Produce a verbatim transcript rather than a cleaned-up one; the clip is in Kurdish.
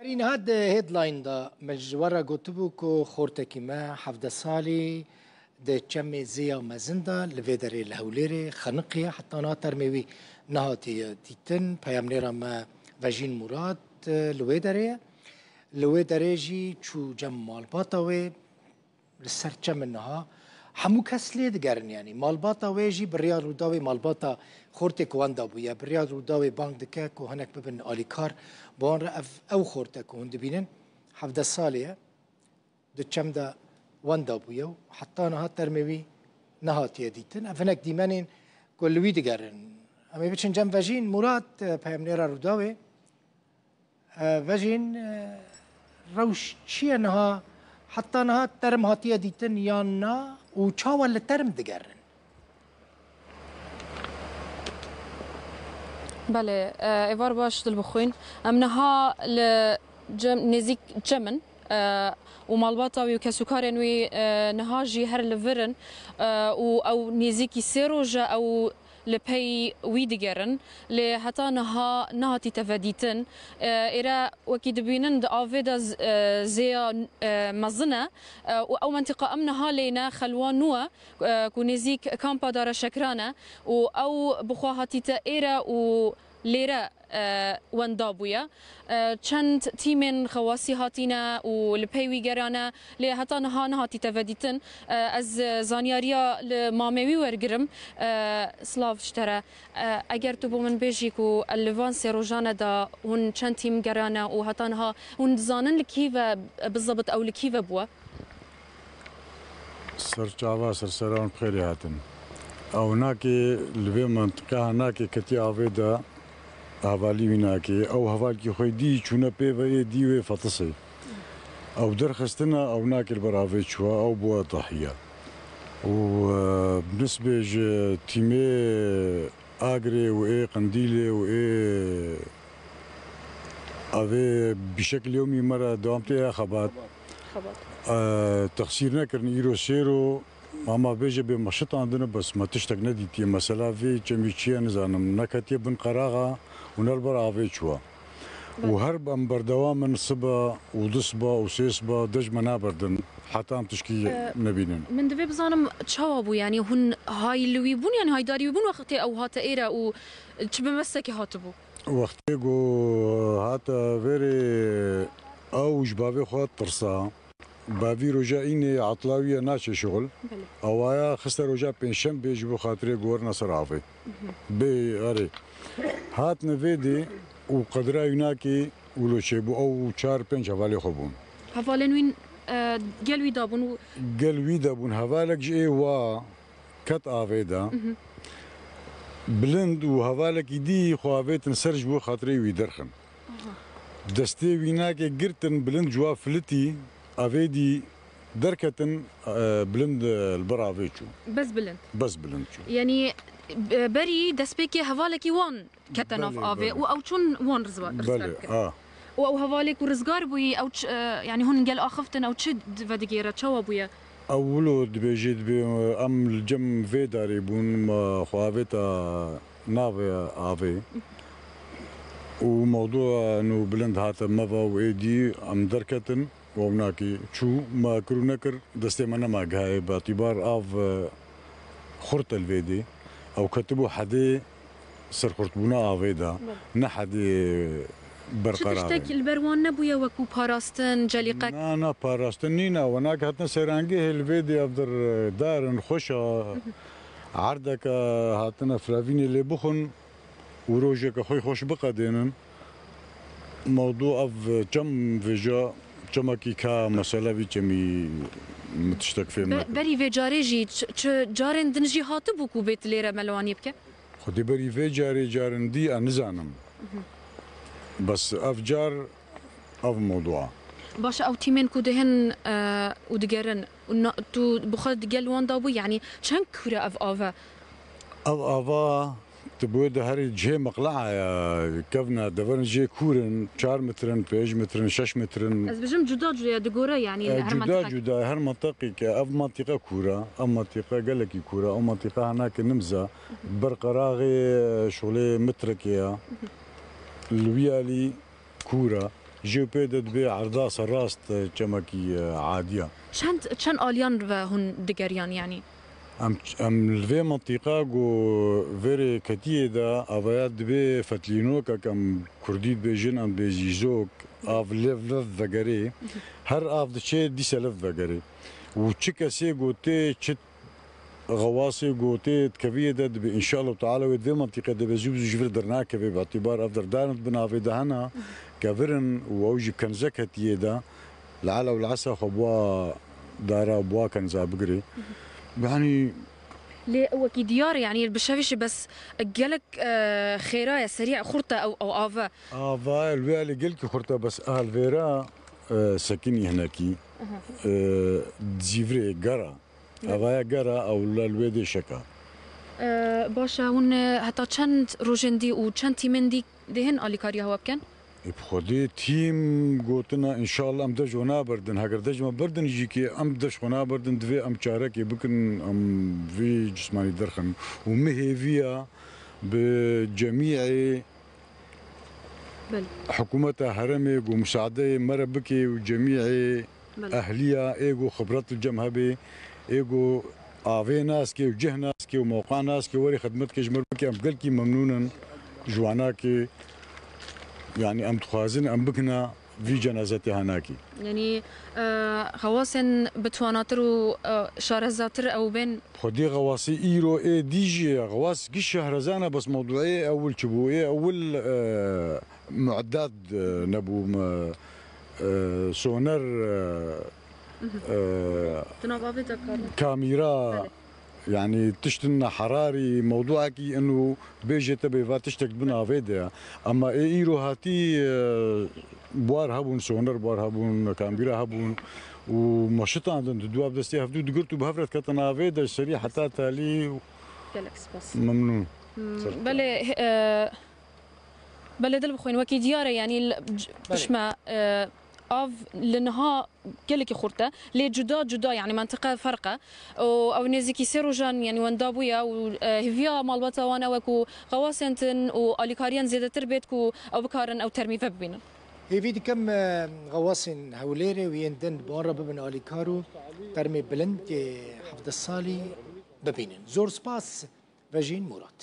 Niha di headline de min ji we re gotibû ku xortekî me hevdeh salî di çemê Zêya Mezin de li vê derê li Hewlêrê xeniqiye, heta niha termê wî nehatiye dîtin. Peyamnêra me Vejîn Murad, e, li wê derê ye. Li wê derê jî çû cem malbata wê. Li ser çem in niha. Hemû kes lê digerin, yanî malbata wê jî bi riya Rûdawê, malbata xortê ku wenda bûye, bi riya Rûdawê bang dike ku hinek bibin alîkar. Bi wan re ev, ew xorte ku hûn dibînin, hevdeh salê ye, di çem de wenda bûye û heta niha termê wî nehatiye dîtin. Ev hinek dîmenên ku li wî digerin. Em ê biçin cem Vejîn Murad, e, peyamnêra Rûdawê. E, Vejîn, e, rewş çi ye niha? Heta niha term hatiye dîtin yan na? Û çawa li term digerin? Belê, e, êvar baş dilbixwîn. Em niha li cem, nêzîk cem in, e, û malbata wî û kesûkarên wî, e, niha jî her li vir in, e, û ew nêzîkî sê roj e ew li pey wî digerin, lê heta niha nehatî tevedîtin. E, êre wekî dibînin di avê de z-, e, zêya, e, mezin e, e, û ew mentiqa em niha lê ne xelwa nû e, e, ku nêzîk kampa Dara Şekran e û ew bi xwe hatîte êre û lêre, e, wenda bûye. E, çend tîmên xewasî hatîne û li pey wî gerane, lê heta niha nehatî tevedîtin. E, ez zanyariya li mamê wî wergirim. E, silav ji te re. E, eger tu bo min bêjî ku li van sê rojane de hûn çend tîm gerane û heta niha hûn dizanin li kî ve, bizebit ew li kî ve bûye? Ser çava, ser seran bi xêrê hatin. Ew nakê li vê mentiqe ha nakê ketiye avê de, hevalî wî nakê. Ew hevalkî xwe dî çûne pê ve ê dî wê fetisê. Ew derxistine, ew nakê li ber avê çûye, ew bûye tahiye. Û, e, bi nisbê ji tîmê Agirê û ê Qendîlê û ê avê bi şekil yewmî me re dewam tê ya xebat. Xebat. E, texsîr nekirin îro sêro, ama bêje bê me şitandine, bes me tiştek nedîtiye. Mesela vê çemî çi ye nizanim. Neketiye bin qeraxa û ne li ber avê çûye. Û her em berdewam in siba û du siba û sê siba dej me naberdin. Heta em tişkî E, nebînin. Min divê bizanim çawa bû, yanî hûn hay li wî bûn, yanî haydarî wî bûn wextê ew hate êre û çi bi mestekê hatibû? Wextê ku hate vêrê ew ji bavê xwe tirsa, bavî roja înê etla wî ye naçe şixul. Belê. Ewaya xiste roja pêncşembê ji bo xatirê ku werine ser avê. Bê erê. Hatine vê dê û qedira wî nakê wilo çêbû ew û çar pênc hevalê xwe bûn. Hevalên wîn, e, gel wî dabûn û Gel wî de bûn. Hevalek ji ê wa ket avê de. Bilind û hevalekî dî xwe avêtin ser ji bo xatirê wî derxin. Destê wî nakê girtin bilind ji wa filitî, avê dî derketin, e, bilind, e, li ber avê çû. Bes bilind. Bes bilind çû. Yanî, e, berî destpêkê hevalekî wan kete nav Belê, avê belê. Û ew çûn wan rizva-, Belê, rizgar kirin. A. Û ew hevalê ku rizgar bûyî, ew ç-, e, yanî hûn gel axiftin, ew çi di-, vedigêre, çawa bûye? Ew wilo dibêjê, dibê, em li cem vê darê bûn, me xwe avêta navê avê. Û mewdûa nû bilind hate me ve û êdî em derketin. Û ew nakî çû, me kir û nekir, destê me nema gihayê, be etîbar av, e, xurt e li vê dê. Ew ketibû hedê serxurtbûna avê de, Belê. Ne hedê Çi berqerarê. Tiştek li ber wan nebûye wekû parastin, celîqek? Na, na, parastin nîne. Ew nakî hatine seyrangehê li vê dê ev dir, e, dar in, xweş e. Erdeke hatine firavînê lê bixwin. Û rojeke xwe xweş biqedênin. Mewdû ev çem vêja, çemekî ka mesela vî çemî min tiştek fêm Be-, nekir. Berî vê carê jî çi, çi carên din jî hatibû ku bêt lêre melewanî bike? Xwedê berî vê carê carên dî ez nizanim. Bes ev car ev mewdû a. Baş e, ew tîmên ku dihin, e, û digerin, û na-, tu bi xwe digel wan dabû, yanî çend kûr e ev ava? Ev ava tu bi wê de herî cihê miqle'a ye, kevne deverin jê kûr in, çar metr in, pênc metr in, şeş metr in. Ez bijim cuda cuda ye, digore, yanî E, her cuda menteqek. Cuda, her menteqek e. Ev mentiqe kûr e, ev mentiqe gelekî kûr e, ew mentiqe hinekî nimz e. Ber qeraxê şolê metrekê ye. Li wî alî kûr e. Jê û pê de dibê erda serrast, e, çemekî, e, adiya. Çend, çend aliyan ve hûn digeriyan yanî? Em, em li vê mintîqa ku vêrê ketiyê de avaya dibê fetlînokek, em kurdî dibêjin, em dibê zîzok, av lev lev vegerê. Her av diçê dîse lev vegerê. Û çi kesê ku tê, çi xewasê ku tê dikeviyê de dibê, înşallah teala wê di vê mintîqê de be zû bi zû ji vir dernakeve, bi îtîbar ev der darin di bin avê de hena, kevir in û ew jî bi kenze ketiyê de, leala û leasa xwe bi wa dara, bi wa kenza bigirê. Yanî Lê wekî diyar e, yanî bi şevî jî bes gelek, e, xêra ye, serî xurt e ew, ew ave. Ava li wê alî gelkî xurt e, bes a li vêra, e, sekinî hinekî, e, zîvirê gera. Avaya gera ew li wê dê şeka. E, baş e, hûn, e, heta çend rojên dî û çend tîmên dî dê hin alîkariya hewa bikin? Ê, bi xwedê tîm gotina, înşallah em dej xwe naberdin. Heger dej me berdin jî kê em dej xwe naberdin, divê em çarekê bikin, em vê cismanî derxin. Û min hêviya bi cemîê Belê. Hikûmeta herêmê ku musaadeyê me re bike û cemîê Belê. Ehliya ê ku xibret li cem hebe, ê ku avê naske û cih naske û mewqa naske, werê xidmet ke ji me bike, em gelkî memnûn in ji wanakê. Yanî em dixwazin em bikina vî cenazetê hanakî. Yanî, e, xewasên bitwanatir û, e, şarezatir ew bên? Xwedê xewasê îro ê dî jî ye. Xewas giş şehrezan e, bes mewdûê ewil çi bû? Ê ewil, e, mueddat, e, nebû me, e, soner, e, e, Di nav avê de kar. Kamîra, Belê. Yanî tiştin herarî mewdûekî in û bêjê te bê va tiştek di bin avê de ye. Ema ê îro hatî, e, buar hebûn, soner buar hebûn, kamîra hebûn û me şitandin, di dua bi destê hevdû digirt û bi hev re diketin avê de, serî heta talî. Gelek spas. Memnûn. Hmm, belê, e, belê dil bixwîn, wekî diyar e, yanî l-, c-, Belê. Pişme, e, av li niha gelekî xurt e, lê cuda cuda, yanî mentiqe ferq e. Û ew nêzîkî sê rojan, yanî wenda bûye û, e, hêviya malbata wan ew e ku xewasên din û alîkariyên zêdetir bêt ku ew bikarin ew termî vebibînin. Hêvî dikim, e, xewasên Hewlêrê û yên din bi wan re bibin alîkar û termê bilind ê hevdeh salî bibînin. Zor spas, Vejîn Mûrat.